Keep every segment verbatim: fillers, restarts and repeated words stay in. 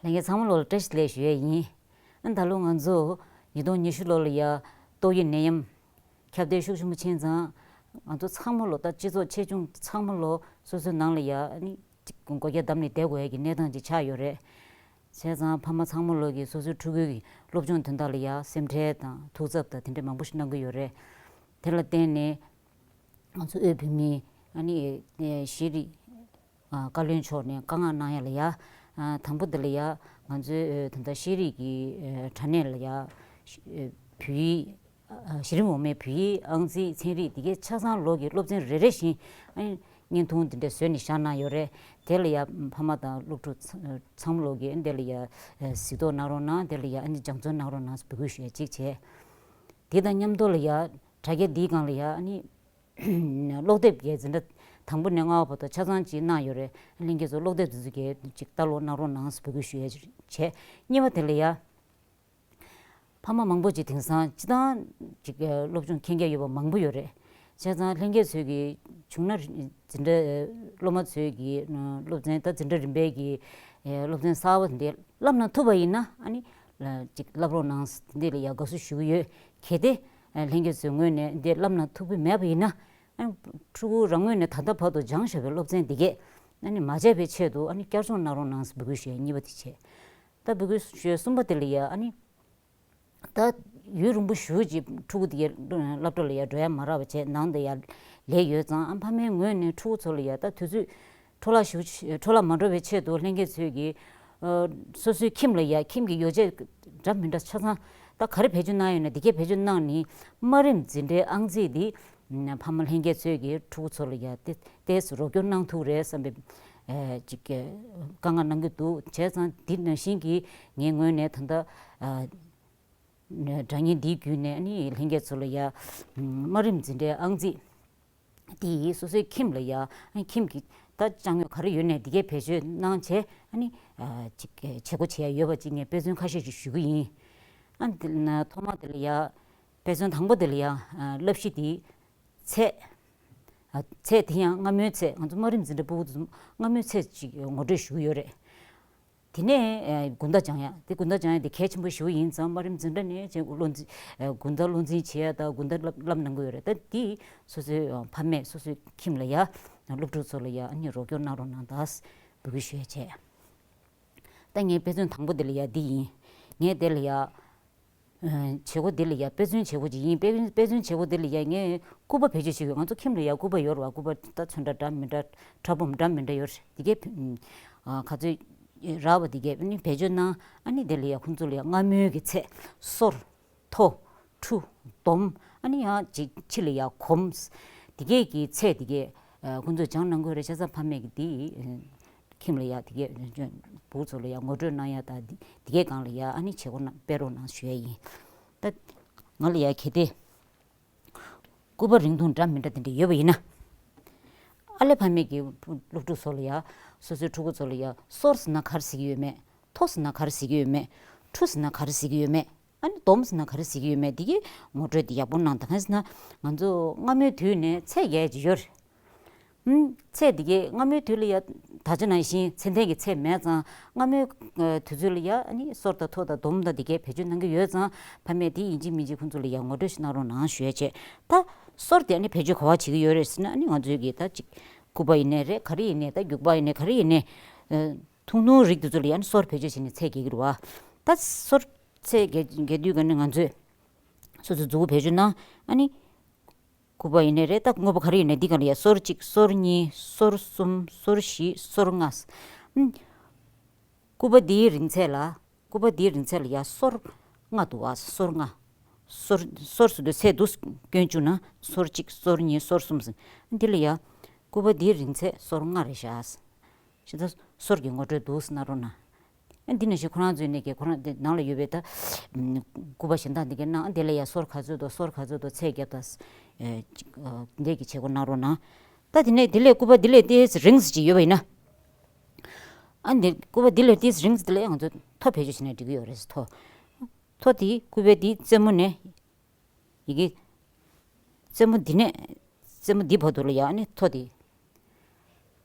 ལྷན་རྒྱས་ཚང་མ་ལོ་ལ་བཀྲ་ཤིས་བདེ་ལེགས་ཞུ་ཡས་ཡིན། ཨ་ད་ལོ་ང་ཚོ་ཉིས་སྟོང་ཉི་ཤུ་ལོ་ལ་ཡ་ཏོག་དབྱིབས་ནད་ཡམས་ཁྱབ་གདལ་ཤུགས་ཆེན་པོ་ཕྱིན་ཙང་། ང་ཚོ་ཚང་མ་ལོ་ད་སྤྱི་ཚོགས་ཆེ་ཆུང་ཚང་མ་ལོ་སོ་སོའི་ནང་ལ་ཡ་ཨ་ནི་གཅིག་སྒོ་རྒྱ་བསྡམས་ནས་བསྡད་དགོས་ཡ་གི་གནས་སྟངས་ཅིག་ཆགས་ཡོད་རེད། བྱས་ཙང་ཕ་མ་ཚང་མ་ལོ་གིས་སོ་སོའི་ཕྲུ་གུའི་གི་སློབ་སྦྱོང་དོན་དག་ལ་ཡ་སེམས་ཁྲལ་དང་ཐུགས་འཚབ་དང་དེ་འདྲ་མང་པོ་ཞིག་གནང་གི་ཡོད་རེད། དེ་ལ་བརྟེན་ནས་ང་ཚོ་དབུས་བོད་མིའི་ཨ་ནི་ཤེས་རིག་ཨ་བཀའ་བློན་མཆོག་ནས་བཀའ་མངགས་གནང་ཡ་ལ་ཡ། ཨ་དང་པོ་དེ་ལ་ཡ་ང་ཚོའི་ཨ་ད་ལྟ་ཤེས་རིག་གི་ཨ་དྲ་གནས་ལ་ཡ། ཤེ་ཨ་བོད་ཡིག་ཨ་གཞི་རིམ་འོག་མའི་བོད་ཡིག་ཨང་རྩིས་ཚན་རིག་དེ་གའི་ཆ་ཚང་ལོག་གི་སློབ་ཚན་རེ་རེ་བཞིན་ཨ་བརྙན་ཐུང་དེ་འདྲ་བཟོས་ནས་བཞག་གནང་ཡོད་རེད། དེ་ལ་ཡ་ཕ་མ་དང་སློབ་ཕྲུག་ཚང་ཚང་མ་ལོག་གིས་དེ་ལ་ཡ་ཨ་གཟིགས་རྟོག་གནང་རོགས་གནང་། དེ་ལ་ཡ་ཨ་ནི་སྦྱང་བརྩོན་གནང་རོགས་གནང་ཟེར་འབོད་སྐུལ་ཞུ་ཡ་གཅིག་བྱས། དེ་དང་མཉམ་དུ་ལ་ཡ་དྲ་རྒྱ་འདིའི་སྒང་ལ་ཡ་ཨ་ནི་ཀློག་དེབ་གའི་འཛིན་གྲྭ་དང་པོ་ནས་ལྔ་པ་བར་དུ་ཆ་ཚང་ཅིག་གནང་ཡོད་རེད། ལྷན་རྒྱས་ཚོ་ཀློག་དེབ་འཛིན་གྲྭ་གའི་ཅིག་ལྟ་ཀློག་གནང་རོགས་གནང་ཟེར་འབོད་སྐུལ་ཞུ་ཡ་བྱས། གཉིས་པ་དེ་ལ་ཡ་ཕ་མ་མང་པོ་ཅིག་དེང་སང་སྤྱིར་བཏང་ཅིག་སློབ་སྦྱོང་མཁྱེན་རྒྱ་ཡོད་པ་མང་པོ་ཡོད་རེད། བྱས་ཙང་ལྷན་རྒྱས་ཚོས་ཀྱི་བྱུང་ན་འཛིན་གྲྭ་སློབ་མ་ཚོས་ཀྱི་སློབ་ཚན་ད་འཛིན་གྲྭ་རིམ་པའི་གི་སློབ་ཚན་གསར་པ་འདི་བསླབ་གནང་ཐུབ་པ་ཡིན་ན་ཨ་ནི་ཅིག་བསླབ་རོགས་གནང་འདི་ལ་ཡ་དགའ་བསུ་ཞུ་གི་ཡོད། གལ་ཏེ་ལྷན་རྒྱས་ཚོའི་ངོས་ནས་འདི་བསླབ་གནང་ཐུབ་ཀྱི་མེད་པ་ཡིན་ན། ཨ་ཕྲུ་གུ་རང་ངོས་ནས་ད་ལྟ་བར་དུ་སྦྱངས་བཞག་པའི་སློབ་ཚན་འདི་གས་ཨ་ནི་མ་བརྗེད་པའི་ཆེད་དུ་ཨ་ནི་བསྐྱར་སྦྱོང་གནང་རོགས་གནང་ཟེར་འབོད་སྐུལ་ཞུ་ཡ་གཉིས་པ་དེ་བྱས། ད་འབོད་སྐུལ་ཞུ་ཡ་གསུམ་པ་དེ་ལ་ཡ་ཨ་ནི། ད་ཡུན་རིང་པོ་ཞེ་ཅིག་ཕྲུ་གུ་དེ་གའི་སློབ་གྲྭ་ལ་ཡ་འགྲོ་ཡ་མ་རག་པ་བྱས་ནང་དུ་ཡ་ལས་ཡོད་ཙང་། ཨ་ཕ་མའི་ངོས་ནས་ཕྲུ་གུ་ཚོ་ལ་ཡ་ད་དུས་ཚོད་འཕྲོ་བརླག་ཞེ་པོ་ཅིག་འཕྲོ་བརླག་མ་འགྲོ་བའི་ཆེད་དུ་ལྷན་རྒྱས་ཚོས་ཀྱིས་ཨ་སོ་སོའི་ཁྱིམ་ལ་ཡ་ཁྱིམ་གྱི་ཡོ་བྱད་འདྲ་མི་འདྲ་ཆ་ཚང་ད་ག་རེ་བེད་སྤྱོད་གནང་ཡོད་ན་དེ་གས་བེད་སྤྱོད་གནང་ནས་དམའ་རིམ་འཛིན་གྲྭའི་ཨང་རྩིས་འདི་ཕ་མ་ལྷན་རྒྱས་ཚོས་ཀྱིས་ཕྲུ་གུ་ཚོ་ལ་ཡ་ཏེ་ཏེས་རོགས་སྐྱོར་གནང་ཐུབ་རེད་བསམ་པའི་ཨ་ཅིག་བཀའ་མངགས་གནང་གི་འདུག་བྱས་ཙང་འདི་ནང་བཞིན་གྱི་ངའི་ངོས་ནས་ད་ལྟ་ཨ། དྲ་བརྙན་འདིའི་བརྒྱུད་ནས་ནི་ལྷན་རྒྱས་ཚོ་ལ་ཡ། དམའ་རིམ་འཛིན་གྲྭའི་ཨང་རྩིས་དེ་སོ་སོའི་ཁྱིམ་ལ་ཡ། ཁྱིམ་གྱི་ད་ཅ་དངོས་ག་རེ་ཡོད་ནས་འདི་གའི་བེད་སྤྱོད་གནང་བྱས་ཨ་ནི། ཅིག་བྱེད་སྒོ་བྱེད་ཡ་ཡོད་པ་ཅིག་ངས་དཔེ་མཚོན་ཁ་ཤས་ཤིག་ཞུ་གི་ཡིན། ཨ་འདི་ན་ཐོག་མ་དེ་ལ་ཡ། དཔེ་མཚོན་དང་པོ་དེ་ལ་ཡ། བསླབ་གཞི་དེའི་ཚད། ཚད་དེ་ཡང་སྔ་མོའི་ཚད་ང་ཚོ་དམའ་རིམ་འཛིན་གྲྭ་ཕྲུ་གུ་ཚོ་སྔ་མོའི་ཚད་ཅིག་ངོ་སྤྲོད་ཞུ་གི་ཡོད་རེད། དེ་ནས་ཨ་དགོང་དག་སྦྱང་ཡ་དེ་དགོང་དག་སྦྱང་ཡ་དེ་གལ་ཆེན་པོ་ཞེ་པོ་ཡིན་ཙང་དམའ་རིམ་འཛིན་གྲྭ་ནས་ཅིག་བློ་འཛིན་ཨ་དགོང་དག་བློ་འཛིན་བྱེད་ཡ་དང་དགོང་དག་བསླབ་བསླབ་གནང་གི་ཡོད་རེད། ད་དེ་སོ་སོའི་ཨ་ཕ་མས་སོ་སོའི་ཁྱིམ་ལ་ཡ་སློབ་ཕྲུག་ཚོ་ལ་ཡ་ཨ་ནི་རོགས་སྐྱོར་གནང་རོགས་གནང་དང་འབོད་སྐུལ་ཞུ་ཡ་བྱས། ད་ངའི་དཔེ་མཚོན་དང་པོ་དེ་ལ་ཡ་འདི་ཡིན། ངས་དེ་ལ་ཡ་ཨ་བྱེད་སྒོ་འདི་ལ་ཡ་དཔེ་མཚོན་བྱེད་སྒོ་ཅིག་ཡིན། དཔེ་དཔེ་མཚོན་བྱེད་སྒོ་འདི་ལ་ཡ་ངས་སྐུད་པ་བེད་སྤྱོད་བྱེད་དགོས། ང་ཚོ་ཁྱིམ་ལ་ཡ་སྐུད་པ་ཡོད་རེད་བ། སྐུད་པ་ད་ཚོན་ཁྲ་འདྲ་མི་འདྲ་ཕྲ་སྦོམ་འདྲ་མི་འདྲ་ཡོད་རེད། དེ་གའི་ཨ་ག་ཚོད་རག་པ་དེ་གའི་ཨ་ནི་བེད་སྤྱོད་གནང་། ཨ་ནི་དེ་ལ་ཡ་ཁོང་ཚོ་ལ་ཡ་སྔ་མོའི་གི་ཚད་སོར་མཐོ་ཁྲུ་སྡོམ་ཨ་ནི་ཡང་ཅིག་ཕྱི་ལ་ཡ་གོམས། དེ་གས་ཀྱི་ཚད་དེ་གས་ཨ་ཁོང་ཚོས་སྦྱང་གནང་དགོས་རེད། བྱས་ཙང་ཕ་མས་ཀྱི་དེ་ཨ་ཁྱིམ་ལ་ཡ་དེ་གས་ཨ་བུ་ཚོ་ལ་ཡ་ངོ་སྤྲོད་གནང་ཡ་དང་དེ་དེ་གས་སྒང་ལ་ཡ་ཨ་ནི་བྱེད་སྒོ་གནང་སྤེལ་རོགས་གནང་ཞུ་ཡ་ཡིན། ད་ང་ལ་ཡ་གལ་ཏེ་སྐུད་པ་རིང་ཐུང་འདྲ་མི་འདྲ་དེ་འདྲ་ཡོད་པ་ཡིན་ན། ཨ་ལས་ཕ་མས་ཀྱི་སློབ་ཕྲུག་ཚོ་ལ་ཡ་སོ་སོའི་ཕྲུ་གུ་ཚོ་ལ་ཡ་སོར་ཟེར་ན་ག་རེ་ཟེར་གྱི་ཡོད་མེད། མཐོ་ཟེར་ན་ག་རེ་ཟེར་གྱི་ཡོད་མེད། ཁྲུ་ཟེར་ན་ག་རེ་ཟེར་གྱི་ཡོད་མེད། ཨ་ནི་སྡོམ་ཟེར་ན་ག་རེ་ཟེར་གྱི་ཡོད་མེད། འདི་གི་ངོ་སྤྲོད་འདི་ཡག་པོ་གནང་དང་། གང་ཟེར་ན་ང་ཚོ་སྔ་མོའི་དུས་ནས་ཚད་བརྒལ་གྱི་ཡོད་རེད། ཨུམ། ཚད་འདི་གས་སྔ་མོའི་དུས་ལ་ཡ་ད་ཆ་ནང་བཞིན་ཚད་ལྡན་གྱི་ཚད་མེད་ཙང་། སྔ་མོའི་ཨ་དུས་ཚོད་ལ་ཡ་ཨ་ནི་སོར་དང་མཐོ་དང་སྡོམ་དང་འདི་གས་བེད་སྤྱོད་གནང་གི་ཡོད་ཙང་། ཕ་མས་འདི་ཡིན་གཅིག་མིན་གཅིག་ཁོང་ཚོ་ལ་ཡ་ངོ་སྤྲོད་ཞིག་གནང་རོགས་གནང་ཞུ་ཡ་བྱས། ད་སོར་དེ་ཨ་ནི་བེད་སྤྱོད་ག་པར་བྱེད་ཀྱི་ཡོད་རེད་ཟེར་ན། ཨ་ནི་ང་ཚོའི་གི་ད་ཅིག་སྐུད་པ་ཡིན་ནའི་རེད། ག་རེ་ཡིན་ནའི་ད་རྒྱུག་པ་ཡིན་ནའི་ག་རེ་ཡིན་ནའི་ཨ་ཐུང་ཐུང་རིགས་དེ་ཚོ་ལ་ཡ་ཨ་ནི་སོར་བེད་སྤྱོད་བྱས་ནས་ཚད་བརྒལ་གྱི་རེད་བ། ད་སོར་ཚད་བརྒལ་བརྒལ་དུས་ག་ནས་ང་ཚོས་སོ་སོའི་མཛུབ་གུ་བེད་སྤྱོད་གནང་། ཨ་ནི་སྐུད་པ་ཡིན་ནའི་རེད། ད་དངོས་པོ་ག་རེ་ཡིན་ནའི་འདི་ག་ལ་ཡ་སོར་གཅིག་སོར་གཉིས་སོར་གསུམ་སོར་བཞི་སོར་ལྔ། ཨུམ། སྐུད་པ་འདིའི་རིང་ཚད་ལ། སྐུད་པ་འདིའི་རིང་ཚད་ལ་ཡ་སོར་ལྔ་འདུག་བ། སོར་ལྔ། སོར་སོར་ཟེར་དུས་ཚད་འདུག་སྐྱོན་བཅུག་ན་སོར་གཅིག་སོར་གཉིས་སོར་གསུམ་ཟེར། འདི་ལ་ཡ་སྐུད་པ་འདིའི་རིང་ཚད་སོར་ལྔ་རེད་ཤག་ཤི་ད་སོར་གྱི་ངོ་སྤྲོད་འདུག་སེ་གནང་རོགས་གནང་། ཨ་འདི་ནང་བཞིན་ཁོ་རང་ཚོའི་ནས་ཀྱི་ཁོ་རང་དེ་ནང་ལ་ཡོད་པའི་ད་ཨམ་སྐུད་པ་གཞན་དག་འདི་གའི་ནང་དེ་ལ་ཡ་སོར་ག་ཚོད་འདུག་སོར་ག་ཚོད་འདུག་ཚད་བརྒྱབ་ད་ཨེ་ཅིག་ཨ་འདི་གི་བྱེད་སྒོ་གནང་རོགས་གནང་། ད་དེ་ནས་དེ་ལས་སྐུད་པ་འདི་ལས་ཏོག་ཙམ་རིང་ཙམ་ཅིག་ཡོད་པ་ཡིན་ན། ཨ་འདི་སྐུད་པ་འདི་ལས་ཏོག་ཙམ་རིང་ཙམ་དེ་ལ་ཡ་ང་ཚོ་མཐོ་བེད་སྤྱོད་བྱས་ན་འགྲིག་གི་ཡོད་རེད། མཐོ། མཐོ་དེ་སྐུད་པའི་དེ་རྩེ་མོ་ནས། ཡི་གེ་རྩེ་མོ་འདི་ནས་རྩེ་མོ་འདི་བར་དུ་ལ་ཡ་ཨ་ནི་མཐོ་དེ།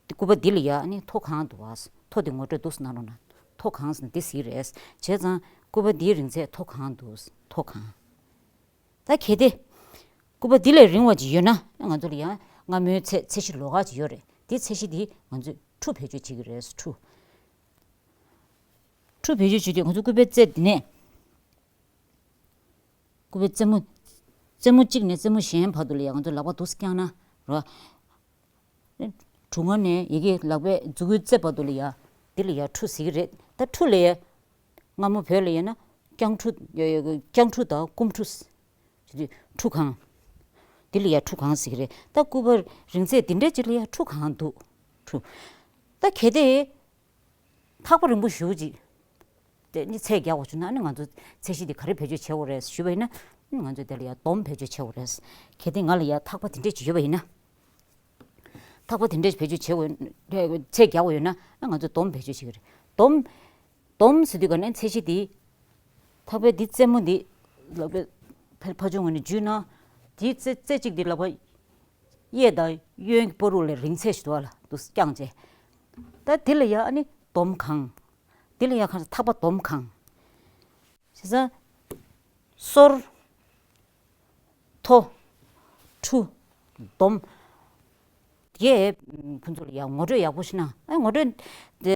སྐུད་པ་འདི་ལ་ཡ་ཨ་ནི་མཐོ་གང་འདུག་བ། མཐོ་དེ་ངོ་སྤྲོད་འདུག་སེ་གནང་རོགས་གནང་། མཐོ་གང་ཟེར་ན་འདི་ཟེར་གྱི་རེད། བྱས་ཙང་སྐུད་པ་འདིའི་རིང་ཚད་མཐོ་གང་འདུག་མཐོ་གང་། ད་གལ་ཏེ་སྐུད་པ་འདི་ལས་རིང་བ་ཅིག་ཡོད་ན་ང་ཚོ་ལ་ཡང་སྔ་མོའི་ཚད་ཚད་གཞི་ལོགས་ཀ་ཅིག་ཡོད་རེད། དེ་ཚད་གཞི་འདི་ང་ཚོས་འཁྲུ་བེད་སྤྱོད་བྱེད་ཀྱི་རེད། འཁྲུ། འཁྲུ་བེད་སྤྱོད་བྱེད་དུས་ང་ཚོ་སྐུད་པའི་རྩེ་འདི་ནས། སྐུད་པའི་རྩེ་མོ། རྩེ་མོ་གཅིག་ནས་རྩེ་མོ་གཞན་བར་དུ་ལ་ཡང་ང་ཚོ་ལག་པ་འདུག་སེ་བརྐྱངས་ན་རོ། གྲུ་ངར་ནས་ཡ་གི་ལག་པའི་མཛུ་གུའི་རྩེ་བར་དུ་ལ་ཡ། འདི་ལ་ཡ་འཁྲུ་ཟེར་གྱི་རེད། ད་འཁྲུ་ལ་ཡ། སྔ་མོ་བོད་ལ་ཡ་ན་རྐྱང་འཁྲུ། ཡ་ཡ་རྐྱང་འཁྲུ་དང་སྐུམ་འཁྲུ། འཁྲུ་གང་། འདི་ལ་ཡ་འཁྲུ་གང་ཟེར་གྱི་རེད། ད་སྐུད་པ་རིང་ཚད་འདི་འདྲ་ཅིག་ལ་ཡ་འཁྲུ་གང་འདུག་འཁྲུ། ད་གལ་ཏེ། ཐག་པ་རིང་པོ་ཞེ་པོ་ཅིག་དེ་ནི་ཚད་རྒྱག་དགོས་བྱུང་ན་ནི་ང་ཚོ་ཚད་གཞི་འདི་ག་རེ་བེད་སྤྱོད་བྱེད་དགོས་རེད་ཞུས་པ་ཡིན་ན། ང་ཚོས་དེ་ལ་ཡ་སྡོམ་བེད་སྤྱོད་བྱེད་དགོས་རེད། གལ་ཏེ་ང་ལ་ཡ་ཐག་པ་དེ་འདྲས་ཅིག་ཡོད་པ་ཡིན་ན། ཐག་པ་དེ་འདྲས་བེད་སྤྱོད་བྱེད་དགོས། ཚད་རྒྱག་དགོས་ཡོད་ན་ང་ཚོས་སྡོམ་བེད་སྤྱོད་བྱེད་ཀྱི་རེད། སྡོམ། སྡོམ་ཟེར་དུས་ག་ནས་ཚད་གཞི་འདི། ཐག་པའི་འདི་རྩེ་མོ་འདི། ལག་པའི་ཕར་ཕར་ཕྱོགས་ངོས་ནས་འཇུས་ན། འདིའི་རྩེ་རྩེ་གཅིག་འདི་ལག་པ། གཡས་དང་གཡོན་གྱི་བར་དུ་ལ་རིང་ཚད་ཞིག་འདུག་བ་ལ་འདུག་བརྐྱངས་བྱས། ད་འདི་ལ་ཡ་ཨ་ནི་སྡོམ་གང་། འདི་ལ་ཡ་གང་ཐག་པ་སྡོམ་གང་། བྱས་ཙང་། སོར། མཐོ། འཁྲུ། སྡོམ། དེ་ཁོང་ཚོ་ལ་ཡ་ངོ་སྤྲོད་ཡག་པོ་ཞིག་གནང་། ཨ་ངོ་སྤྲོད་དེ་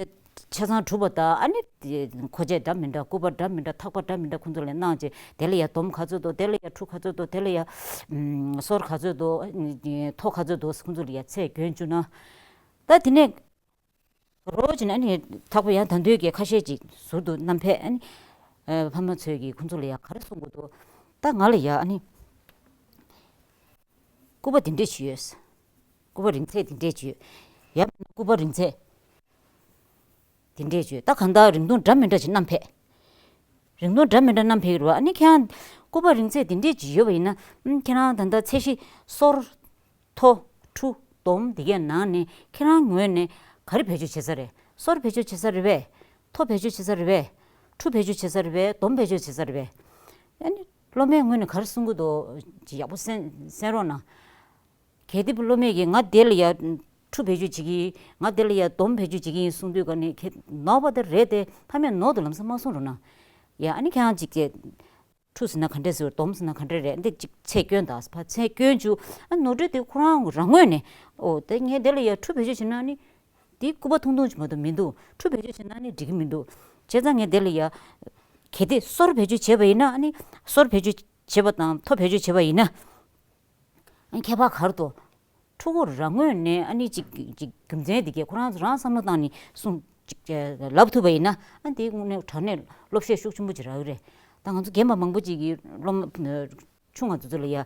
ཆ་ཚང་གྲུབ་པ་དང་ཨ་ནི་དེ་མཁོ་ཆས་འདྲ་མི་འདྲ་སྐུད་པ་འདྲ་མི་འདྲ་ཐག་པ་འདྲ་མི་འདྲ་ཁོང་ཚོ་ལ་གནང་བྱས་དེ་ལ་ཡ་སྡོམ་ག་ཚོད་འདུག་དེ་ལ་ཡ་འཁྲུ་ག་ཚོད་འདུག་དེ་ལ་ཡ་ཨམ་སོར་ག་ཚོད་འདུག་མཐོ་ག་ཚོད་འདུག་ཁོང་ཚོ་ལ་ཡ་ཚད་བསྐྱོན་བཅུག་ན། ད་དེ་ནས་རོ་ཅིག་ནས་ཨ་ནི་ཐག་པ་ཡང་ད་འདོད་ཀྱི་ཁ་ཤས་ཅིག་ཟུར་དུ་བསྣམས་ཕེབས་ཨ་ནི་ཕ་མ་ཚོས་ཀྱིས་ཁོང་ཚོ་ལ་ཡ་ག་རེ་གསུང་དགོས་འདུག་ད་ང་ལ་ཡ་ཨ་ནི། སྐུད་པ་འདི་འདྲས་ཅིག་ཡོད། སྐུད་པ་རིང་ཚད་འདི་འདྲས་ཅིག་ཡོད། ཡང་མིན་ན་སྐུད་པ་རིང་ཚད་འདི་འདྲས་ཅིག་ཡོད། ད་གང་ལྟར་རིང་ཐུང་འདྲ་མི་འདྲ་ཅིག་བསྣམས་ཕེབས། རིང་ཐུང་འདྲ་མི་འདྲ་བསྣམས་ཕེབས་ཀྱི་རེད་བ། ཨ་ནི་ཁྱེད་རང་སྐུད་པ་རིང་ཚད་འདི་འདྲས་ཅིག་ཡོད་པ་ཡིན་ན་ཨམ་ཁྱེད་རང་ད་ལྟ་ཚད་གཞི་སོར། མཐོ། འཁྲུ། སྡོམ་འདི་གའི་ནང་ནས་ཁྱེད་རང་ངོས་ནས་ག་རེ་བེད་སྤྱོད་བྱེད་ས་རེད། སོར་བེད་སྤྱོད་བྱེད་ས་རེད་པས། མཐོ་བེད་སྤྱོད་བྱེད་ས་རེད་པས། འཁྲུ་བེད་སྤྱོད་བྱེད་ས་རེད་པས། སྡོམ་བེད་སྤྱོད་བྱེད་ས་རེད་པས། ཨ་ནི། སློབ་མའི་ངོས་ནས་ག་རེ་གསུང་གི་འདུག་ཅིག་ཡག་པོ་གསན་གསན་རོགས་གནང་། གལ་ཏེ་སློབ་མས་ཀྱིས་ང་དེ་ལ་ཡ་འཁྲུ་བེད་སྤྱོད་བྱེད་ཀྱི་ཡིན། ང་དེ་ལ་ཡ་སྡོམ་བེད་སྤྱོད་བྱེད་ཀྱི་ཡིན་གསུང་དུས་ག་ནས་ཁྱེད་ནོར་བ་དེ་རེད་དེ་ཕ་མས་ནོར་དུ་ལམ་སང་མ་གསུང་རོགས་གནང་། ཡ་ཨ་ནི་ཁྱེད་རང་ཅིག་ཅེས། འཁྲུ་ཟེར་ན་ག་འདྲས་ཟེར་སྡོམ་ཟེར་ན་ག་འདྲས་རེད་འདི་ཅིག་ཚད་སྐྱོན་དང་ཕ་ཚད་སྐྱོན་བཅུག་ཨ་ནོར་འཁྲུལ་དེ་ཁོ་རང་རང་ངོས་ནས་ཨོ་དེ་ངས་དེ་ལ་ཡ་འཁྲུ་བེད་སྤྱོད་བྱེད་ན་ནི་འདི་སྐུད་པ་ཐུང་ཐུང་ཅིག་མ་གཏོགས་མི་འདུག་འཁྲུ་བེད་སྤྱོད་བྱེད་ན་ནི་འགྲིག་གི་མི་འདུག་བྱས་ཙང་ངས་དེ་ལ་ཡ་གལ་ཏེ་སོར་བེད་སྤྱོད་བྱས་པ་ཡིན་ན་ཨ་ནི་སོར་བེད་སྤྱོད་བྱེད་པ་དང་མཐོ་བེད་སྤྱོད་བྱེད་པ་ཡིན་ན། ཨ་ཁྱད་པར་ག་རེ་འདུག་ཕྲུ་གུ་རང་ངོས་ནས་ཨ་ནི་ཅིག་ཅིག་རྒྱུ་མཚན་འདི་གས་ཁོ་རང་ཚོ་རང་བསམ་བློ་བཏང་ནས་གསུང་ཅིག་ལབ་ཐུབ་པ་ཡིན་ན་ཨ་འདིའི་དངོས་གནས་དྲང་གནས་སློབ་བཤད་ཤུགས་ཆེན་པོ་ཅིག་རག་གི་རེད། ད་ང་ཚོ་རྒན་པ་མང་པོ་ཅིག་གིས་སློབ་མ་ཆུང་བ་ཚོ་ཚོ་ལ་ཡ་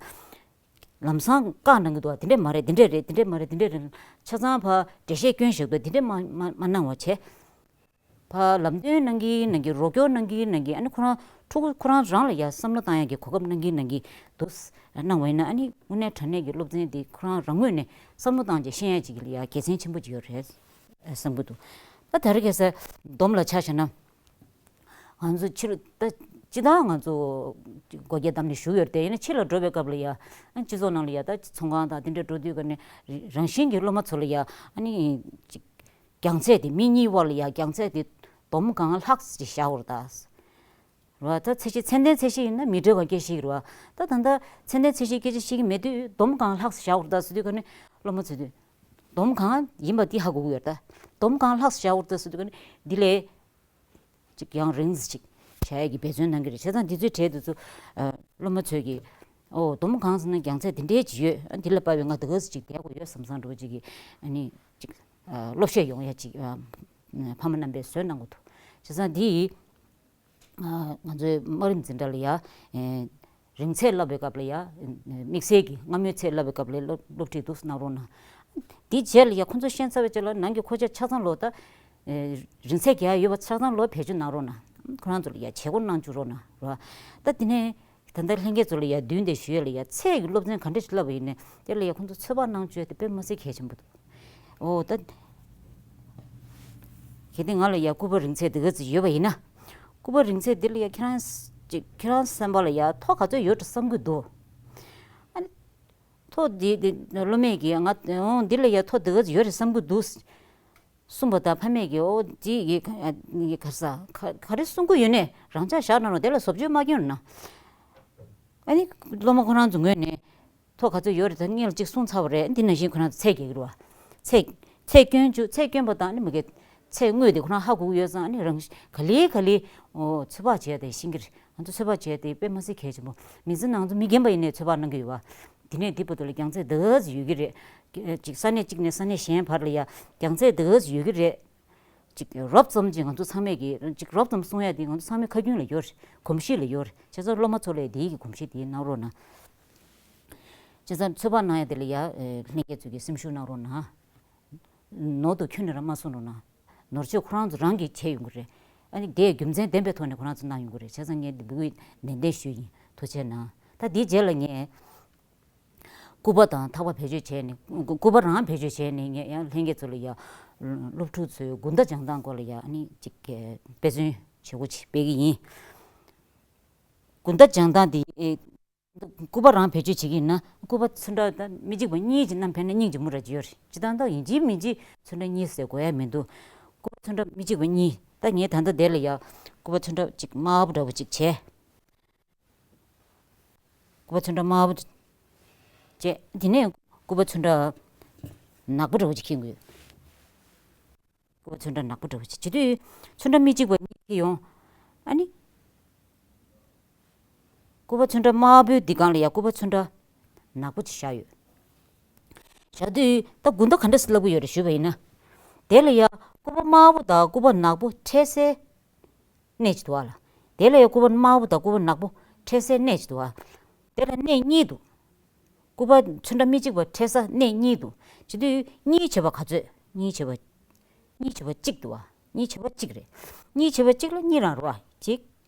ལམ་སང་བཀའ་གནང་གི་འདུག་དེ་འདྲས་མ་རེད་དེ་འདྲས་རེད་དེ་འདྲས་མ་རེད་དེ་འདྲས་རེད་ཆ་ཚང་ཕར་འགྲེལ་བཤད་སྐྱོན་བཞག་འདུག་དེ་འདྲས་མ་མ་མ་གནང་བ་བྱས། ཕར་ལམ་སྟོན་གནང་གིན་གནང་གིན་རོགས་སྐྱོར་གནང་གིན་གནང་གིན་ཨ་ནི་ཁོ་རང་ཕྲུ་གུ་ཁོ་རང་རང་ལ་ཡ་བསམ་བློ་བཏང་ཡ་གི་གོ་སྐབས་གནང་གིན་གནང་གིན་འདུག་གནང་བ་ཡིན་ན་ཨ་ནི་དངོས་གནས་དྲང་གནས་ཀྱི་སློབ་ཚན་འདི་ཁོ་རང་རང་ངོས་ནས་བསམ་བློ་བཏང་བྱས་ཤེས་ཡ་ཅིག་ལ་ཡ་དགེ་མཚན་ཆེན་པོ་ཅིག་ཡོད་རེད་བསམ་གྱི་འདུག་ད་ད་རེས་ཁ་སང་སྡོམ་ལ་ཆ་བཞག་ན་ང་ཚོ་ཕྱི་ལ་ད་སྤྱི་བཏང་ང་ཚོ་སྒོ་རྒྱ་བསྡམས་ནས་བཞུགས་ཡོད་རེད་དེ་ཡིན་ན་ཕྱི་ལ་འགྲོ་བའི་སྐབས་ལ་ཡ་ཨ་སྤྱི་ཚོགས་ནང་ལ་ཡ་ད་ཚོང་ཁང་དང་དེ་འདྲ་འགྲོ་དུས་ཀ་ནས་རང་བཞིན་གྱི་སློབ་མ་ཚོ་ལ་ཡ་ཨ་ནི་ཅིག་རྒྱང་ཚད་དེ་མི་གཉིས་བར་ལ་ཡ་རྒྱང་ཚད་དེ་སྡོམ་གང་ལྷག་ཅིག་བཞག་ཡོད་རེད་ད། རེད་བ། ད་ཚད་གཞི་ཚད་ལྡན་ཚད་གཞི་ཡིན་ན་མི་ཊར་གང་སྐད་ཤེས་ཀྱི་རེད་བ། ད་ད་ལྟ་ཚད་ལྡན་ཚད་གཞིའི་སྐད་ཆ་བཤད་ཀྱི་མེད་དུས་སྡོམ་གང་ལྷག་བཞག་ཡོད་རེད་ད་ཟེར་དུས་ཀ་ནས་སློབ་མ་ཚོས་དུས་སྡོམ་གང་ཡིན་པ་འདི་ཧ་གོ་གི་ཡོད་རེད་ད། སྡོམ་གང་ལྷག་བཞག་ཡོད་རེད་ད་ཟེར་དུས་ཀ་ནས་འདི་ལས་ཅིག་ཡང་རིང་ཙམ་ཅིག་བྱ་ཡས་ཀྱི་འབད་བརྩོན་གནང་གི་རེད། བྱས་ཙང་འདི་ཚོའི་གྲས་འདི་ཚོ་སློབ་མ་ཚོས་ཀྱིས་ཨོ་སྡོམ་གང་ཟེར་ན་རྒྱང་ཚད་འདི་འདྲའི་ཅིག་ཡོད། འདི་ལ་དཔག་པའི་ང་འདི་ག་ཙམ་ཅིག་བསྡད་དགོས་ཡོད་བསམ་བསམ་འདྲ་བོ་ཅིག་གིས་ཨ་ནི་ཅིག་སློབ་བཤད་ཡོང་ཡ་ཅིག་ཕ་མ་རྣམ་པས་བཟོས་གནང་དགོས་འདུག་བྱས་ཙང་འདི་ཡིས་ང་ཚོའི་དམའ་རིམ་འཛིན་གྲྭ་ལ་ཡ་རིང་ཚད་བསླབ་པའི་སྐབས་ལ་ཡ་དམིགས་བསལ་གྱི་སྔ་མོའི་ཚད་བསླབ་པའི་སྐབས་ལ་སློབ་སློབ་ཁྲིད་འདུག་གནང་རོགས་གནང་། དེའི་རྗེས་ལ་ཡ་ཁོ་ཚོ་ཤེས་ཚར་བའི་རྗེས་ལ་ནང་གི་མཁོ་ཆས་ཆ་ཚང་ལོ་ད་རིང་ཚད་རྒྱག་ཡ་ཡོད་པ་ཆ་ཚང་ལོ་བེད་སྤྱོད་གནང་རོགས་གནང་། ཁོ་རང་ཚོ་ལ་ཡ་བྱེད་སྒོ་གནང་བཅུག་རོགས་གནང་རོ། ད་དེ་ནས་ད་ལྟ་ལྷན་རྒྱས་ཚོ་ལ་ཡ་མདུན་དེ་ཞུ་ཡ་ལ་ཡ་ཚད་ཀྱི་སློབ་ཚན་ག་འདྲ་ཞིག་བསླབ་པ་ཡིན་ནའི་དེ་ལ་ཡ་ཁོ་ཚོ་ཚོད་དཔག་གནང་བཅུག་ཡ་དེ་དཔེ་མི་སྲིད་གལ་ཆེན་པོ་འདུག་ཨོ་ད། གལ་ཏེ་ང་ལ་ཡ་སྐུད་པ་རིང་ཚད་འདི་ག་ཙམ་ཡོད་པ་ཡིན་ན། སྐུད་པ་རིང་ཚད་འདི་ལ་ཡ་ཁྱེད་རང་ཅིག་ཁྱེད་རང་སེམས་པ་ལ་ཡ་མཐོ་ག་ཚོད་ཡོད་འགྲོ་བསམ་གྱི་འདུག་ཨ་ནི། མཐོ་འདི་འདི་སློབ་མས་ཀྱིས་ང་ཨོ་འདི་ལ་ཡ་མཐོ་འདི་ག་ཙམ་ཡོད་རེད་བསམ་གྱི་འདུག་གསུངས་པ་དང་ཕ་མས་ཀྱིས་ཨོ་དེ་ཡི་ག་ས་ག་ག་རེ་གསུང་གི་ཡོད་ནས་རང་ཅག་བཞག་གནང་རོགས། དེ་ལ་བཟོ་བཅོས་མ་སྐྱོན་ན། ཨ་ནི་སློབ་མ་ཁོ་རང་ཚོ་ངོས་ནས་ཐོ་ག་ཚོད་ཡོད་རེད། ད་སྔོན་ལ་གཅིག་གསུངས་ཚར་བ་རེད། འདི་ནང་བཞིན་ཁོ་རང་ཚོ་ཚད་རྒྱག་གི་རེད་བ། ཚད་ཚད་སྐྱོན་བཅུག་ཚད་སྐྱོན་པ་དང་ཨ་ནི་མ་གི་ཚད་དངོས་དེ་ཁོ་རང་ཧ་གོ་གི་ཡོད་ཙང་ཨ་ནི་རང་ག་ལེ་ག་ལེ་ཨོ་ཚོད་དཔག་བྱས་ཏེ་ཤེས་ཀྱི་རེད། ང་ཚོ་ཚོད་དཔག་བྱས་ཏེ་དཔེ་མ་སྲིད་གལ་ཆེན་པོ། མི་ཚེ་ནང་ཚོ་མི་རྒན་པ་ཡིན་ནའི་ཚོད་དཔག་གནང་གི་ཡོད་བ། དེ་ནས་འདི་བར་དུ་ལ་རྒྱང་ཚད་འདི་ག་ཚོད་ཡོད་ཀྱི་རེད། ཅིག་ས་གནས་གཅིག་ནས་ས་གནས་གཞན་བར་ལ་ཡ་རྒྱང་ཚད་འདི་ག་ཚོད་ཡོད་ཀྱི་རེད། ཅིག་རོབ་ཙམ་ཅིག་ང་ཚོ་ཚང་མས་ཀྱི་ཅིག་རོབ་ཙམ་གསུང་ཡ་དེ་ང་ཚོ་ཚང་མའི་ཁ་རྒྱུན་ལ་ཡོད་རེད། གོམས་གཤིས་ལ་ཡོད་རེད། བྱས་ཙང་སློབ་མ་ཚོ་ལ་དེའི་གི་གོམས་གཤིས་དེ་གནང་རོགས་གནང་། བྱས་ཙང་ཚོད་དཔག་གནང་ཡ་དེ་ལ་ཡ་ལྷན་རྒྱས་ཚོས་ཀྱི་སེམས་ཤུགས་གནང་རོགས་གནང་། ནོར་དུ་ཁྱོན་ནས་རང་མ་གསུང་རོགས་གནང་། ནོར་བཅོས་ཁོ་རང་ཚོ་རང་གིས་བྱས་ཡོང་གི་རེད། ཨ་ནི་དེ་རྒྱུ་མཚན་ལྡན་པའི་ཐོག་ནས་ཁོ་རང་ཚོ་གནང་ཡོང་གི་རེད། བྱས་ཙང་ངས་འདི་འབུལ་ནན་ཏན་ཞུས་ཡིན། ཐུགས་རྗེ་གནང་། ད་འདིའི་རྗེས་ལ་ངས་སྐུ་པར་དང་ཐག་པ་བེད་སྤྱོད་བྱས་ནས་སྐུ་པར་རང་བེད་སྤྱོད་བྱས་ནས་ངས་ཡང་ལྷན་རྒྱས་ཚོ་ལ་ཡ་སློབ་ཕྲུག་ཚོའི་དགུན་ཟླ་སྦྱང་སྟངས་སྐོར་ལ་ཡ་ཨ་ནི་ཅིག་དཔེ་མཚོན་བྱེད་སྒོ་ཅིག་སྤེལ་གི་ཡིན། དགུན་ཟླ་སྦྱང་སྟངས་འདི། སྐུ་པར་རང་བེད་སྤྱོད་བྱེད་ཀྱི་ཡིན་ན་སྐུ་པར་ཚོན་ཁྲ་དང་མི་གཅིག་པ་གཉིས་ཀྱི་བསྣམས་ཕེབས་ན་སྙིང་རྗེ་མོ་ར་ཅིག་ཡོད་རེད། སྤྱིར་བཏང་ད་ཡིན་གཅིག་མིན་གཅིག་ཚོན་ཁྲ་གཉིས་ཟེར་དགོས་ཡ་མི་འདུག་སྐུ་པར་ཚོན་ཁྲ་མི་གཅིག་པ་གཉིས། ད་ངས་ད་ལྟ་དེ་ལ་ཡ་སྐུ་པར་ཚོན་ཁྲ་གཅིག་དམར་པོ་འདྲ་བོ་ཅིག་བྱས། སྐུ་པར་ཚོན་ཁྲ་དམར་པོ་བྱས། དེ་ནས་སྐུ་པར་ཚོན་ཁྲ་ནག་པོ་འདྲ་བོ་ཅིག་འཁྱེར་དགོས། སྐུ་པར་ཚོན་ཁྲ་ནག་པོ་འདྲ་བོ་ཅིག་བྱེད་དུས་ཚོན་ཁྲ་མི་གཅིག་པ་གཉིས་ཁྱེར་ཡོང་། ཨ་ནི། སྐུ་པར་ཚོན་ཁྲ་དམར་པོའི་འདི་སྒང་ལ་ཡ་སྐུ་པར་ཚོན་ཁྲ་ནག་པོ་ཅིག་བཞག་ཡོད། བཞག་དུས་ད་དགུན་ཟླ་ག་འདྲ་སེ་སླེབས་ཀྱི་ཡོད་རེད་ཞུས་པ་ཡིན་ན། དེ་ལ་ཡ་སྐུ་པར་དམར་པོ་དང་སྐུ་པར་ནག་པོ་འཕྲད་སའི་གནས་ཅིག་འདུག་བ་ལ། དེ་ལ་ཡ་སྐུ་པར་དམར་པོ་དང་སྐུ་པར་ནག་པོ་འཕྲད་སའི་གནས་ཅིག་འདུག་བ། དེ་ལ་གནས་གཉིས་འདུག་སྐུ་པར་ཚོན་ཁྲ་མི་གཅིག་པ་འཕྲད་ས་གནས་གཉིས་འདུག་བྱེད་དུས་གཉིས་བྱས་པ་ག་ཚོད། གཉིས་བྱས་པ། གཉིས་བྱས་པ་གཅིག་འདུག་བ། གཉིས་བྱས་པ་གཅིག་རེད། གཉིས་བྱས་པ་གཅིག་ལ་གཉིས་རང་རེད་བ། གཅིག་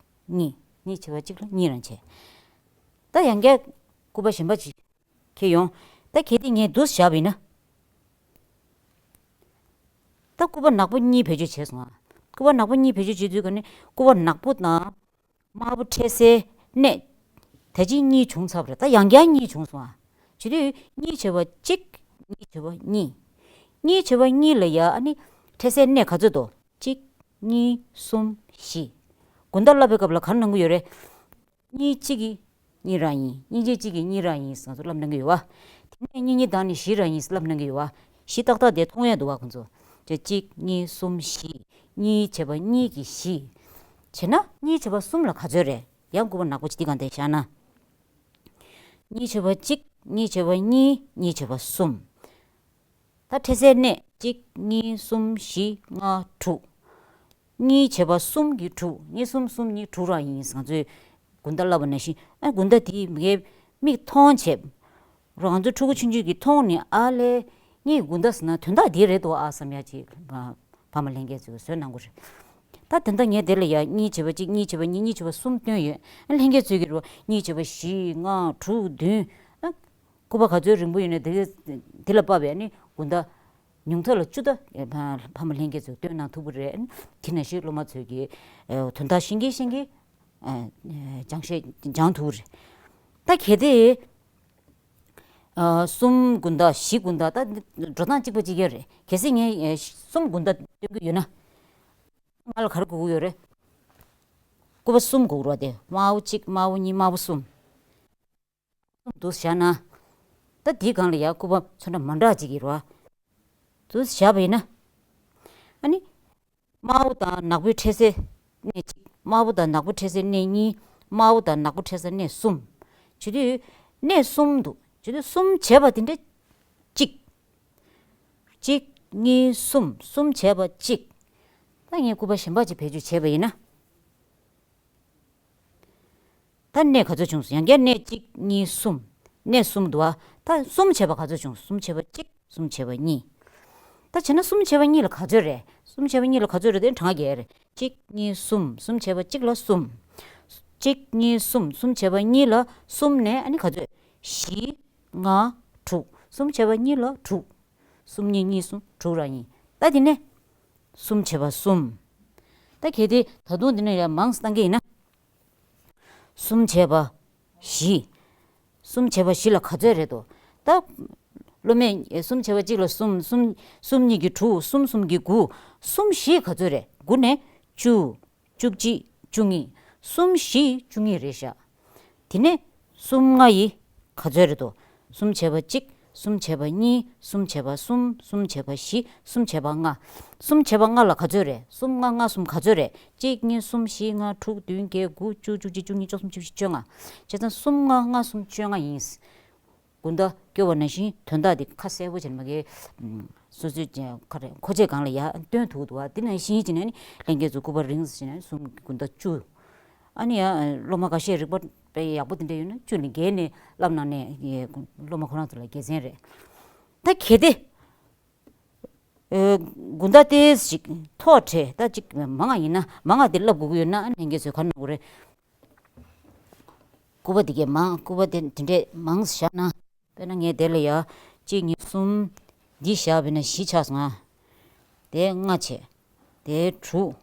གཉིས། གཉིས་བྱས་པ་གཅིག་ལ་གཉིས་རང་བྱས། ད་ཡང་བསྐྱར་སྐུ་པར་གཞན་པ་ཅིག་འཁྱེར་ཡོང་། ད་གལ་ཏེ་ངས་འདུག་བཞག་པ་ཡིན་ན། ད་སྐུ་པར་ནག་པོ་གཉིས་བེད་སྤྱོད་བྱས་སོང་ང་། སྐུ་པར་ནག་པོ་གཉིས་བེད་སྤྱོད་བྱེད་དུས་ག་ནས་སྐུ་པར་ནག་པོ་དང་དམར་པོ་འཕྲད་སའི་གནས། ད་ཅི་གཉིས་བྱུང་ཚར་བ་རེད། ད་ཡང་བསྐྱར་གཉིས་བྱུང་སོང་ང་། བྱེད་དུས་གཉིས་བྱས་པ་གཅིག་གཉིས་བྱས་པ་གཉིས། གཉིས་བྱས་པ་གཉིས་ལ་ཡ་ཨ་ནི་འཕྲད་སའི་གནས་ག་ཚོད་འདུག་གཅིག་གཉིས། གསུམ། བཞི། དགུན་ཟླ་བསླབ་པའི་སྐབས་ལ་ག་རེ་གནང་གི་ཡོད་རེད། གཉིས་གཅིག་གི་གཉིས་རང་ཡིན། གཉིས་གཅིག་གཅིག་གི་གཉིས་རང་ཡིན་ཟེར་ང་ཚོ་བསླབ་གནང་གི་ཡོད་བ། དེ་ནས་གཉིས་གཉིས་བདག་ནི་བཞི་རང་ཡིན་ཟེར་བསླབ་གནང་གི་ཡོད་བ། བཞི་ཏག་ཏག་དེ་མཐོང་ཡས་འདུག་བ་ཁོང་ཚོ། ཅེ་གཅིག་གཉིས། གསུམ། བཞི། གཉིས་བྱས་པ་གཉིས་ཀྱི་བཞི། བྱས་ན་གཉིས་བྱས་པ་གསུམ་ལ་ག་ཚོད་རེད། ཡང་སྐུ་པར་ནག་པོ་ཅིག་འདི་གང་དེ་བཞག་ན། གཉིས་བྱས་པ་གཅིག་གཉིས་བྱས་པ་གཉིས། གཉིས་བྱས་པ་གསུམ། ད་འཕྲད་སའི་གནས་གཅིག་གཉིས། གསུམ། བཞི། ལྔ། དྲུག་གཉིས་བྱས་པ་གསུམ་གྱིས་དྲུག་གཉིས་གསུམ་གསུམ་གཉིས་དྲུག་རང་ཡིན་ཟེར་ང་ཚོས་དགུན་ཟླ་བསླབ་པ་ནང་བཞིན། ཨ་དགུན་ཟླ་དེའི་ངའི་མིག་མཐོང་བྱས། རང་ཚོ་ཕྲུ་གུ་ཆུང་ཆུང་གིས་མཐོང་ནས་ཨ་ལས། ངས་དགུན་ཟླ་ཟེར་ན་དོན་དག་འདི་རེད་འདུག་ཨ་བསམ་ཡ་ཅིག་ཕ་མ་ལྷན་རྒྱས་ཚོས་བཟོས་གནང་གི་རེད། ད་དེ་འདྲ་ངས་དེ་ལ་ཡ་གཉིས་བྱས་པ་གཅིག་གཉིས་བྱས་པ་གཉིས། གཉིས་བྱས་པ་གསུམ་བཏོན་ཡོད། ཨ་ལྷན་རྒྱས་ཚོས་ཀྱི་རེད་བ། གཉིས་བྱས་པ་བཞི། ལྔ། དྲུག་བདུན། ཨ། སྐུ་པར་ག་ཚོད་རིང་པོ་ཡོད་ནའི་དེ་དེ་ལ་དཔག་པའི་ཨ་ནི་དགུན་ཟླ་ཉུང་མཐའ་ལ་བཅུ་ཟླ་ཕ་ཕ་མ་ལྷན་རྒྱས་ཚོས་སྟོན་གནང་ཐུབ་ཀྱི་རེད། དེ་ནང་བཞིན་སློབ་མ་ཚོས་ཀྱི་དོན་དག་ཤེས་ཀྱིན་ཤེས་ཀྱིན་སྦྱང་བཤད་སྦྱང་ཐུབ་ཀྱི་རེད། ད་གལ་ཏེ་གསུམ་དགུན་ཟླ་བཞི་དགུན་ཟླ་ད་འགྲོ་སྟངས་གཅིག་པ་གཅིག་རྐྱང་རེད། གལ་སྲིད་ངས་གསུམ་དགུན་ཟླ་སྟོན་གྱི་ཡོད་ན། ང་ལ་ག་རེ་དགོས་ཀྱི་ཡོད་རེད། སྐུ་པར་གསུམ་དགོས་ཀྱི་རེད་དེ། དམར་པོ་གཅིག་དམར་པོ་གཉིས། དམར་པོ་གསུམ། གསུམ་འདུག་བཞག་ན། ད་འདིའི་སྒང་ལ་ཡ་སྐུ་པར་ཚོན་ཁྲ་མ་འདྲ་ཅིག་གི་རོ། འདུག་བཞག་པ་ཡིན་ན། ཨ་ནི། དམར་པོ་དང་ནག་པོའི་འཕྲད་སའི་གནས་གཅིག་དམར་པོ་དང་ནག་པོ་འཕྲད་སའི་གནས་གཉིས། དམར་པོ་དང་ནག་པོ་འཕྲད་སའི་གནས་གསུམ། བྱེད་དུས་གནས་གསུམ་འདུག་བྱེད་དུས་གསུམ་བྱས་པ་དེ་འདྲ་གཅིག་གཅིག་གཉིས། གསུམ། གསུམ་བྱས་པ་གཅིག་ད་ངས་སྐུ་པར་གཞན་པ་ཅིག་བེད་སྤྱོད་བྱས་པ་ཡིན་ན། ད་གནས་ག་ཚོད་བྱུང་སོང་། ཡང་བསྐྱར་གནས་གཅིག་གཉིས། གསུམ། གནས་གསུམ་འདུག་ཨ། ད་གསུམ་བྱས་པ་ག་ཚོད་བྱུང་སོང་། གསུམ་བྱས་པ་གཅིག་གསུམ་བྱས་པ་གཉིས། ད་བྱས་ན་གསུམ་བྱས་པ་གཉིས་ལ་ག་ཚོད་རེད། གསུམ་བྱས་པ་གཉིས་ལ་ག་ཚོད་རེད་དེ་གྲངས་རྒྱག་རེད། གཅིག་གཉིས། གསུམ། གསུམ་བྱས་པ་གཅིག་ལ་གསུམ། གཅིག་གཉིས། གསུམ། གསུམ་བྱས་པ་གཉིས་ལ་གསུམ་ནས་ཨ་ནི་ག་ཚོད། བཞི། ལྔ། དྲུག་གསུམ་བྱས་པ་གཉིས་ལ་དྲུག་གསུམ་གཉིས་གཉིས། གསུམ། དྲུག་རང་ཡིན། ད་དེ་ནས་གསུམ་བྱས་པ་གསུམ། ད་གལ་ཏེ་ད་དུང་འདི་ནས་ཡང་མང་བཏང་གི་ཡིན་ན། གསུམ་བྱས་པ་བཞི། གསུམ་བྱས་པ་བཞི་ལ་ག་ཚོད་རེད་དོ། ད་སློབ་མ་ལྷན་རྒྱས་ཚོས་ཀྱིས་ཨ་ནི་ཚོད་དཔག་བྱེད་ཀྱི་ཡོད་རེད། ད་ངས་ཚོད་དཔག་བྱེད་ཀྱི་ཡོད་རེད། ད་ངས་ཚོད་དཔག་བྱེད་ཀྱི་ཡོད་རེད། སློབ་མས་གསུམ་བྱས་པ་གཅིག་ལ་གསུམ། གསུམ་གསུམ་གཉིས་ཀྱིས་དྲུག་གསུམ་གསུམ་གྱིས་དགུ། གསུམ་བཞི་ག་ཚོད་རེད། དགུ་ནས་བཅུ། བཅུ་གཅིག་བཅུ་གཉིས། གསུམ་བཞི་བཅུ་གཉིས་རེད་ཤག་དེ་ནས་གསུམ་ལྔ་ཡིས་ག་ཚོད་རེད་དོ། གསུམ་བྱས་པ་གཅིག་གསུམ་བྱས་པ་གཉིས། གསུམ་བྱས་པ་གསུམ། གསུམ་བྱས་པ་བཞི། གསུམ་བྱས་པ་ལྔ། གསུམ་བྱས་པ་ལྔ་ལ་ག་ཚོད་རེད། གསུམ་ལྔ་ལྔ་གསུམ་ག་ཚོད་རེད། གཅིག་གཉིས་གསུམ་བཞི་ལྔ་དྲུག་བདུན་བརྒྱད་དགུ་བཅུ་བཅུ་གཅིག་བཅུ་གཉིས་བཅུ་གསུམ་བཅུ་བཞི་བཅོ་ལྔ། བྱས་ཙང་གསུམ་ལྔ་ལྔ་གསུམ་བཅོ་ལྔ་ཡིན། དགུན་ཟླ་སྐྱོ་བ་ནང་བཞིན་དོན་དག་དེ་ཁ་གསལ་པོ་བྱས་ནས་མ་གི་སོ་སོའི་ཀྱི་ཁ་རེ་མཁོ་ཆས་སྒང་ལ་ཡ་སྟོན་ཐུབ་འདུག་བ། དེ་ནང་བཞིན་བྱས་ནས་ནི་ལྷན་རྒྱས་ཚོ་སྐུ་པར་རིང་བྱས་ནས་གསུམ་དགུན་ཟླ་བཅུ། ཨ་ནི་ཡ་སློབ་མ་འགའ་ཤས་རིག་པ་དཔེ་ཡག་པོ་དེ་འདྲ་ཡོད་ན་བཅུ་ནས་བརྒྱད་ནས་བསླབ་གནང་ནས་ཡ་སློབ་མ་ཁོ་རང་ཚོ་ལ་དགེ་མཚན་རེད། ད་གལ་ཏེ་ཨེ་དགུན་ཟླ་ཏོག་ཙམ་ཞིག་ཐོག་བྲལ་ད་ཅིག་མང་ང་ཡིན་ན་མང་ང་དེ་བསླབ་དགོས་ཀྱི་ཡོད་ན་ཨ་ནི་ལྷན་རྒྱས་ཚོས་ག་རེ་གནང་དགོས་རེད། སྐུ་པར་འདི་གས་མང་སྐུ་པར་དེ་འདི་འདྲས་མང་བཞག་ན། དཔེར་ན་ངས་དེ་ལ་ཡ་གཅིག་གཉིས་གསུམ། འདི་བཞག་པས་ན་བཞི་ཆགས་སོང་ང་། དེ་ལྔ་བྱས། དེ་དྲུག་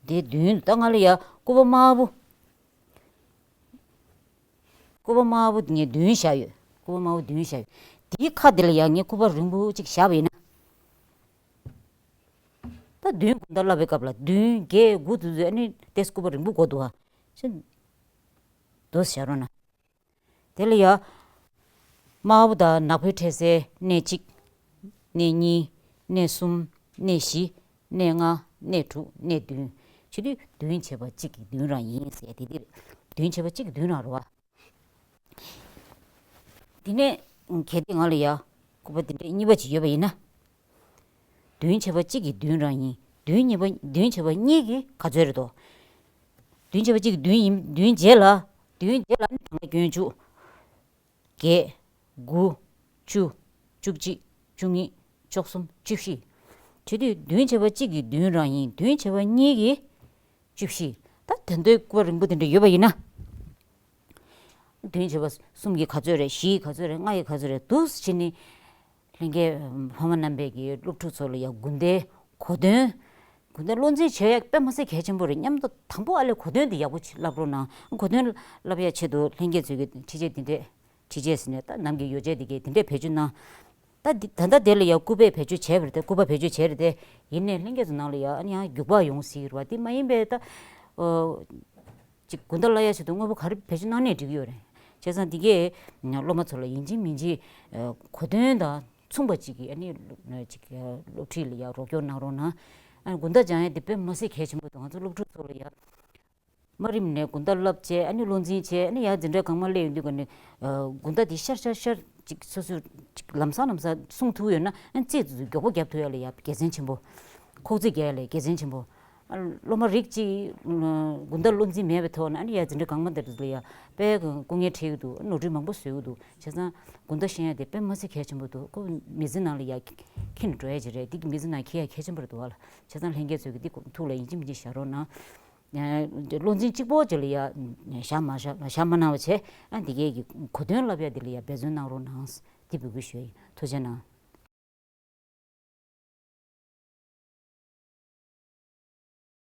དེ་བདུན། ད་ང་ལ་ཡ་སྐུ་པར་དམར་པོ། སྐུ་པར་དམར་པོ་འདི་ངས་བདུན་བཞག་ཡོད། སྐུ་པར་དམར་པོ་བདུན་བཞག་ཡོད། དེའི་ཁ་དེ་ལ་ཡ་ངས་སྐུ་པར་རིང་པོ་གཅིག་བཞག་པ་ཡིན་ན། ད་བདུན་དགུན་ཟླ་བསླབ་པའི་སྐབས་ལ་བདུན་བརྒྱད་དགུ་དུས་ཚོད་ཨ་ནི་ཏོག་ཙམ་སྐུ་པར་རིང་པོ་དགོས་འདུག་བ། ཅི། འདུག་བཞག་རོགས་གནང་། དེ་ལ་ཡ། དམར་པོ་དང་ནག་པོའི་འཕྲད་སའི་གནས་གཅིག་གནས་གཉིས། གནས་གསུམ། གནས་བཞི། གནས་ལྔ། གནས་དྲུག་གནས་བདུན། བྱེད་དུས་བདུན་བྱས་པ་གཅིག་གི་བདུན་རང་ཡིན་ཟེར་དེ་འདིར། བདུན་བྱས་པ་གཅིག་གི་བདུན་རང་རེད་བ། དེ་ནས་གལ་ཏེ་ང་ལ་ཡ་སྐུ་པར་དེ་འདྲས་གཉིས་པ་ཅིག་ཡོད་པ་ཡིན་ན། བདུན་བྱས་པ་གཅིག་གི་བདུན་རང་ཡིན། བདུན་གཉིས་པ་བདུན་བྱས་པ་གཉིས་ཀྱི་ག་ཚོད་རེད་དོ། བདུན་བྱས་པ་གཅིག་གི་བདུན་ཡིན། བདུན་རྗེས་ལ། བདུན་རྗེས་ལ་ནི་གྲངས་ཀ་སྐྱོན་བཅུ། བརྒྱད། དགུ། བཅུ། བཅུ་གཅིག་བཅུ་གཉིས། བཅུ་གསུམ། བཅུ་བཞི། བྱེད་དུས་བདུན་བྱས་པ་གཅིག་གི་བདུན་རང་ཡིན། བདུན་བྱས་པ་གཉིས་ཀྱི་བཅུ་བཞི། ད་དེ་འདྲའི་སྐུ་པར་རིང་པོ་དེ་འདྲ་ཡོད་པ་ཡིན་ན། བདུན་བྱས་པ་གསུམ་གྱི་ག་ཚོད་རེད། བཞི་ཡི་ག་ཚོད་རེད། ལྔ་ཡི་ག་ཚོད་རེད། འདུག་སེ་བྱས་ནས། ལྷན་རྒྱས་ཕ་མ་རྣམ་པས་ཀྱི་སློབ་ཕྲུག་ཚོ་ལ་ཡང་དགུན་ཟླའི་གོ་སྟོན། དགུན་ཟླ་བློ་འཛིན་བྱེད་ཡག་དཔེ་མི་སྲིད་གལ་ཆེན་པོ་རེད་སྙམ་དུ། དང་པོ་ཨ་ལས་གོ་སྟོན་འདི་ཡག་པོ་བྱེད་བསླབ་རོགས་གནང་། གོ་སྟོན་བསླབ་ཡག་ཆེད་དུ་ལྷན་རྒྱས་ཚོས་ཀྱི་ཁྲིད་ཆས་འདི་འདྲས། ཁྲིད་ཆས་ཟེར་ནས་ད་ནམ་གྱི་ཡོ་བྱད་འདི་གས་དེ་འདྲས་བེད་སྤྱོད་གནང་། ད་འདི་ད་ལྟ་དེ་ལ་ཡང་སྐུ་པར་བེད་སྤྱོད་བྱས་པ་རེད་དེ། སྐུ་པར་བེད་སྤྱོད་བྱས་རེད་དེ། ཡིན་ནའི་ལྷན་རྒྱས་ཚོ་ནང་ལ་ཡང་ཨ་ནི་ཡང་རྒྱུག་པ་ཡོང་སྲིད་རེད་བ། དེ་མ་ཡིན་པའི་ད། ཨོ། ཅིག་དགུན་ཟླ་བསླབ་ཡག་ཆེད་དུ་དངོས་པོ་ག་རེ་བེད་སྤྱོད་གནང་ནའི་འགྲིག་གི་ཡོད་རེད། བྱས་ཙང་འདི་གས་སློབ་མ་ཚོ་ལ་ཡིན་གཅིག་མིན་གཅིག་གོ་སྟོན་དང་མཚུངས་པ་ཅིག་གི་ཨ་ནི་ཅིག་སློབ་ཁྲིད་ལ་ཡང་རོགས་སྐྱོར་གནང་རོགས་གནང་། ཨ་ནི་དགུན་ཟླ་སྦྱང་ཡག་དེ་དཔེ་མི་སྲིད་གལ་ཆེན་པོ་འདུག་ང་ཚོ་སློབ་ཕྲུག་ཚོ་ལ་ཡང་། དམའ་རིམ་ནས་དགུན་ཟླ་བསླབ་བྱས། ཨ་ནི་བློ་འཛིན་བྱས། ཨ་ནི་ཡར་འཛིན་གྲྭ་གོང་མ་སླེབས་ཡོང་དུས་ཀ་ནས། ཨ། དགུན་ཟླ་འདི་ཤར་ཤར་ཤར་ཅིག་སོ་སོ་ཅིག་ལམ་སང་ལམ་སང་གསུང་ཐུབ་ཡོད་ན། ཨ་ནི་རྩིས་མགྱོགས་པོ་རྒྱབ་ཐུབ་ཡག་ལ་ཡ་དགེ་མཚན་ཆེན་པོ། ཁོག་རྩིས་རྒྱག་ཡག་ལ་དགེ་མཚན་ཆེན་པོ། ཨ། སློབ་མ་རིགས་གཅིག་ཨ། དགུན་ཟླ་བློ་འཛིན་མེད་པའི་ཐོག་ནས་ཨ་ནི་ཡར་འཛིན་གྲྭ་གོང་མ་དེ་ཚོ་ལ་ཡ་དཔེ་སྐུ་ངལ་འཕྲད་ཀྱི་འདུག་ནོར་འཁྲུལ་མང་པོ་བཟོ་གི་འདུག་བྱས་ཙང་དགུན་ཟླ་ཤེས་ཡག་དེ་དཔེ་མི་སྲིད་གལ་ཆེན་པོ་འདུག་ཁོ་མི་ཚེ་ནང་ལ་ཡ་འཁྱེར་ནས་འགྲོ་ཡག་ཅིག་རེད། འདི་གི་མི་ཚེ་ནང་འཁྱེར་ཡག་གལ་ཆེན་པོ་རེད་འདུག་བ་ལ། བྱས་ཙང་ལྷན་རྒྱས་ཚོས་ཀྱི་འདི་ཐུགས་ལ་ཡིན་གཅིག་མིན་གཅིག་བཞག་རོགས་གནང་། ཨ། བློ་འཛིན་གཅིག་པོ་ཅིག་ལ་ཡ་བཞག་མ་བཞག་བཞག་མ་གནང་བ་བྱས། ཨ། འདི་གས་ཀྱི་གོ་སྟོན་བསླབ་ཡག་འདི་ལ་ཡ་འབད་བརྩོན་གནང་རོགས་གནང་། འདི་འབོད་སྐུལ་ཞུ་ཡ་ཡིན། ཐུགས་རྗེ་གནང་།